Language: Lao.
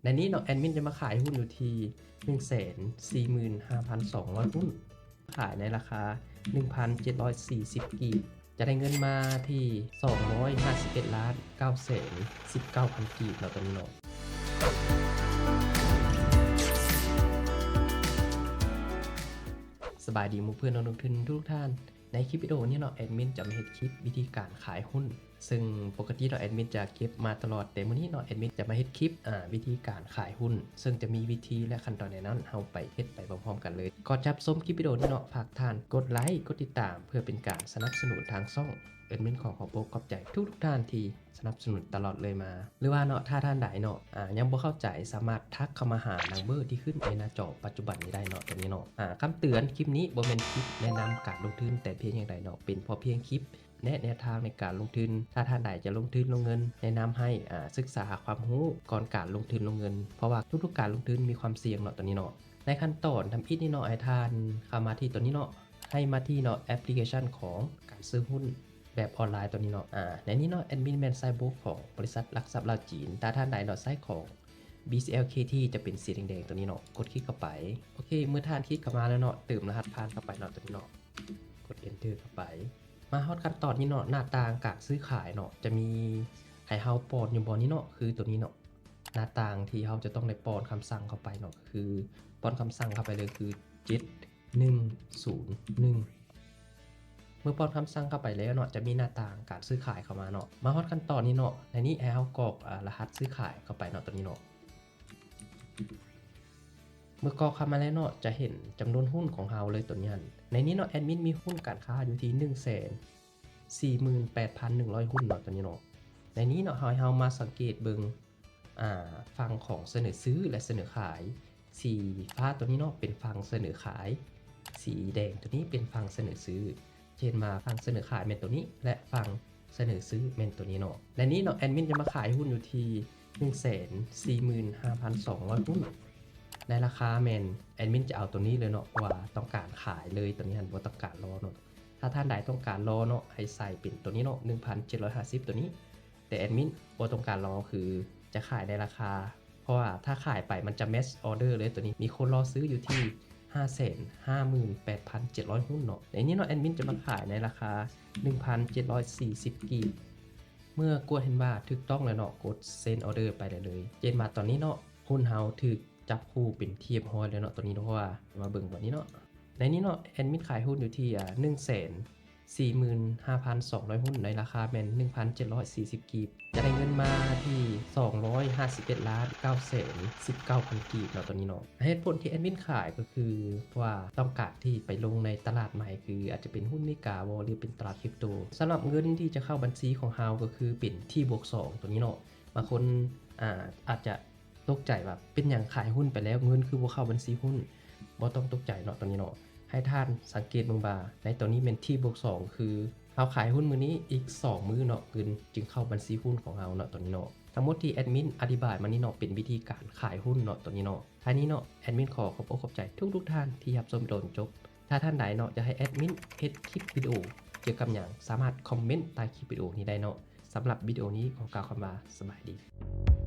ໃນນີ້ເນາະ ແອດມິນຈະມາຂາຍຫຸ້ນຢູ່ທີ່ ໜຶ່ງແສນສີ່ໝື່ນຫ້າພັນສອງຮ້ອຍຫຸ້ນ ຂາຍໃນລາຄາ ໜຶ່ງພັນເຈັດຮ້ອຍສີ່ສິບກີບ ຈະໄດ້ເງິນມາທີ່ ສອງຮ້ອຍຫ້າສິບເອັດລ້ານເກົ້າແສນສິບເກົ້າພັນກີບເນາະ ຕອນນີ້ເນາະ. ສະບາຍດີໝູ່ເພື່ອນນັກລົງທຶນທຸກໆທ່ານ. ໃນຄລິບວິດີໂອນີ້ເນາະ ແອດມິນຈະມາເຮັດຄລິບວິທີການຂາຍຫຸ້ນ ເຊິ່ງປົກກະຕິເນາະ ແອດມິນຈະເກັບມາຕະຫຼອດ, ແຕ່ມື້ນີ້ເນາະ ແອດມິນຈະມາເຮັດຄລິບ ອາ ວິທີການຂາຍຫຸ້ນ ເຊິ່ງຈະມີວິທີ ແລະ ຂັ້ນຕອນໃນນັ້ນ ເຮົາໄປເຮັດໄປພ້ອມໆກັນເລີຍ. ກ່ອນຈະຮັບຊົມຄລິບວິດີໂອນີ້ເນາະ ຝາກທ່ານກົດໄລ ກົດຕິດຕາມ ເພື່ອເປັນການສະໜັບສະໜູນທາງຊ່ອງ. ແອດມິນຂໍຂອບອົກຂອບໃຈທຸກໆທ່ານທີ່ ສະໜັບສະໜູນຕະຫຼອດເລີຍມາ ຫຼືວ່າເນາະ ຖ້າທ່ານໃດເນາະ ອາ ຍັງບໍ່ເຂົ້າໃຈ ສາມາດທັກເຂົ້າມາຫານຳເບີທີ່ຂຶ້ນໃນໜ້າຈໍປັດຈຸບັນນີ້ໄດ້ເນາະ ຕອນນີ້ເນາະ. ອາ ຄຳເຕືອນ ຄລິບນີ້ບໍ່ແມ່ນຄລິບແນະນຳການລົງທຶນແຕ່ພຽງຢ່າງໃດເນາະ, ເປັນພຽງຄລິບແນະແນວທາງໃນການລົງທຶນ. ຖ້າທ່ານໃດຈະລົງທຶນລົງເງິນ ແນະນຳໃຫ້ ອາ ສຶກສາຫາຄວາມຮູ້ກ່ອນການລົງທຶນລົງເງິນ ເພາະວ່າທຸກໆການລົງທຶນມີຄວາມສ່ຽງເນາະ ຕອນນີ້ເນາະ. ໃນຂັ້ນຕອນທຳອິດນີ້ເນາະ ໃຫ້ທ່ານເຂົ້າມາທີ່ຕົວນີ້ເນາະ ໃຫ້ມາທີ່ເນາະ ແອັບພລິເຄຊັນຂອງການຊື້ຫຸ້ນ ແບບອອນລາຍຕົວນີ້ເນາະ. ອາ ໃນນີ້ເນາະ ແອດມິນແມ່ນໃຊ້ໂບຣກຂອງບໍລິສັດຫຼັກຊັບລາວຈີນ. ຖ້າທ່ານໃດເນາະ ໃຊ້ຂອງ ບີຊີແອລເຄທີ ຈະເປັນສີແດງໆຕົວນີ້ເນາະ. ກົດຄລິກເຂົ້າໄປ. ໂອເຄ ເມື່ອທ່ານຄລິກເຂົ້າມາແລ້ວເນາະ ເຕີມລະຫັດຜ່ານເຂົ້າໄປເນາະ ຕົວນີ້ເນາະ. ກົດເອັນເທີເຂົ້າໄປ. ມາຮອດຂັ້ນຕອນນີ້ເນາະ ໜ້າຕ່າງການຊື້ຂາຍເນາະ ຈະມີໃຫ້ເຮົາປ້ອນຢູ່ບ່ອນນີ້ເນາະ ຄືຕົວນີ້ເນາະ. ໜ້າຕ່າງທີ່ເຮົາຈະຕ້ອງໄດ້ປ້ອນຄຳສັ່ງເຂົ້າໄປເນາະ ຄືປ້ອນຄຳສັ່ງເຂົ້າໄປເລີຍ ຄື ເຈັດ ໜຶ່ງ ສູນ ໜຶ່ງ. ເມື່ອປ້ອນຄຳສັ່ງເຂົ້າໄປແລ້ວເນາະ ຈະມີໜ້າຕ່າງການຊື້ຂາຍເຂົ້າມາເນາະ. ມາຮອດຂັ້ນຕອນນີ້ເນາະ ໃນນີ້ໃຫ້ເຮົາກອກ ອາ ລະຫັດຊື້ຂາຍເຂົ້າໄປເນາະ ຕົວນີ້ເນາະ. ເມື່ອກອກເຂົ້າມາແລ້ວເນາະ ຈະເຫັນຈຳນວນຫຸ້ນຂອງເຮົາເລີຍ ຕົວນີ້ຫັ້ນ. ໃນນີ້ເນາະ ແອດມິນມີຫຸ້ນການຄ້າຢູ່ທີ່ ໜຶ່ງແສນສີ່ໝື່ນແປດພັນໜຶ່ງຮ້ອຍຫຸ້ນເນາະ ຕົວນີ້ເນາະ. ໃນນີ້ເນາະ ໃຫ້ເຮົາມາສັງເກດເບິ່ງ ອາ ຝັ່ງຂອງສະເໜີຊື້ ແລະ ສະເໜີຂາຍ. ສີຟ້າຕົວນີ້ເນາະ ເປັນຝັ່ງສະເໜີຂາຍ, ສີແດງຕົວນີ້ເປັນຝັ່ງສະເໜີຊື້. ຈະເຫັນວ່າຝັ່ງສະເໜີຂາຍແມ່ນຕົວນີ້ ແລະ ຝັ່ງສະເໜີຊື້ແມ່ນຕົວນີ້ເນາະ. ໃນນີ້ເນາະ ແອດມິນຈະມາຂາຍຫຸ້ນຢູ່ທີ່ ໜຶ່ງແສນສີ່ໝື່ນຫ້າພັນສອງຮ້ອຍຫຸ້ນ. ໃນລາຄາແມ່ນແອດມິນຈະເອົາຕົວນີ້ເລີຍເນາະ ເພາະວ່າຕ້ອງການຂາຍເລີຍ ຕົວນີ້ຫັ້ນ ບໍ່ຕ້ອງການລໍເນາະ. ຖ້າທ່ານໃດຕ້ອງການລໍເນາະ ໃຫ້ໃສ່ເປັນຕົວນີ້ເນາະ ໜຶ່ງພັນເຈັດຮ້ອຍຫ້າສິບ ຕົວນີ້. ແຕ່ແອດມິນບໍ່ຕ້ອງການລໍ ຄືຈະຂາຍໃນລາຄາ ເພາະວ່າຖ້າຂາຍໄປມັນຈະແມັດອອເດີເລີຍ ຕົວນີ້ມີຄົນລໍຊື້ຢູ່ທີ່ ຫ້າແສນຫ້າໝື່ນແປດພັນເຈັດຮ້ອຍຫຸ້ນເນາະ. ໃນນີ້ເນາະ ແອດມິນຈະມາຂາຍໃນລາຄາ ໜຶ່ງພັນເຈັດຮ້ອຍສີ່ສິບກີບ. ເມື່ອກວດເຫັນວ່າຖືກຕ້ອງແລ້ວເນາະ ກົດເຊັນອອເດີໄປໄດ້ເລີຍ. ຈະເຫັນວ່າຕອນນີ້ເນາະ ຫຸ້ນເຮົາຖືກຈັບຄູ່ເປັນທີ່ຮຽບຮ້ອຍແລ້ວເນາະ ຕົວນີ້ເນາະ. ເພາະວ່າມາເບິ່ງບ່ອນນີ້ເນາະ ໃນນີ້ເນາະ ແອດມິນຂາຍຫຸ້ນຢູ່ທີ່ ອາ ໜຶ່ງແສນສີ່ໝື່ນຫ້າພັນສອງຮ້ອຍຫຸ້ນ ໃນລາຄາແມ່ນ ໜຶ່ງພັນເຈັດຮ້ອຍສີ່ສິບກີບ. ຈະໄດ້ເງິນມາທີ່ ສອງຮ້ອຍຫ້າສິບເອັດລ້ານເກົ້າແສນສິບເກົ້າພັນກີບເນາະ ຕົວນີ້ເນາະ. ເຫດຜົນທີ່ແອດມິນຂາຍກໍຄື ເພາະວ່າຕ້ອງການທີ່ໄປລົງໃນຕະຫຼາດໃໝ່ ຄືອາດຈະເປັນຫຸ້ນເມກາບໍ ຫຼືເປັນຕະຫຼາດຄຣິບໂຕ. ສຳລັບເງິນທີ່ຈະເຂົ້າບັນຊີຂອງເຮົາກໍຄືເປັນ ທີບວກສອງ ຕົວນີ້ເນາະ. ບາງຄົນ ອາ ອາດຈະຕົກໃຈວ່າເປັນຫຍັງຂາຍຫຸ້ນໄປແລ້ວເງິນຄືບໍ່ເຂົ້າບັນຊີຫຸ້ນ. ບໍ່ຕ້ອງຕົກໃຈເນາະ ຕົວນີ້ເນາະ. ໃຫ້ທ່ານສັງເກດເບິ່ງວ່າໃນຕົວນີ້ແມ່ນ ທີບວກສອງ ຄືເຮົາຂາຍຫຸ້ນມື້ນີ້ ອີກສອງມື້ເນາະ ເງິນຈຶ່ງເຂົ້າບັນຊີຫຸ້ນຂອງເຮົາເນາະ ຕົວນີ້ເນາະ. ທັງໝົດທີ່ແອດມິນອະທິບາຍມານີ້ເນາະ ເປັນວິທີການຂາຍຫຸ້ນເນາະ ຕົວນີ້ເນາະ. ທ້າຍນີ້ເນາະ ແອດມິນຂໍຂອບອົກຂອບໃຈທຸກໆທ່ານທີ່ຮັບຊົມວິດີໂອຈົນຈົບ. ຖ້າທ່ານໃດເນາະ ຢາກໃຫ້ແອດມິນເຮັດຄລິບວິດີໂອກ່ຽວກັບຫຍັງ ສາມາດຄອມເມັນໃຕ້ຄລິບວິດີໂອນີ້ໄດ້ເນາະ. ສຳລັບວິດີໂອນີ້ຂໍກ່າວຄຳວ່າສະບາຍດີ.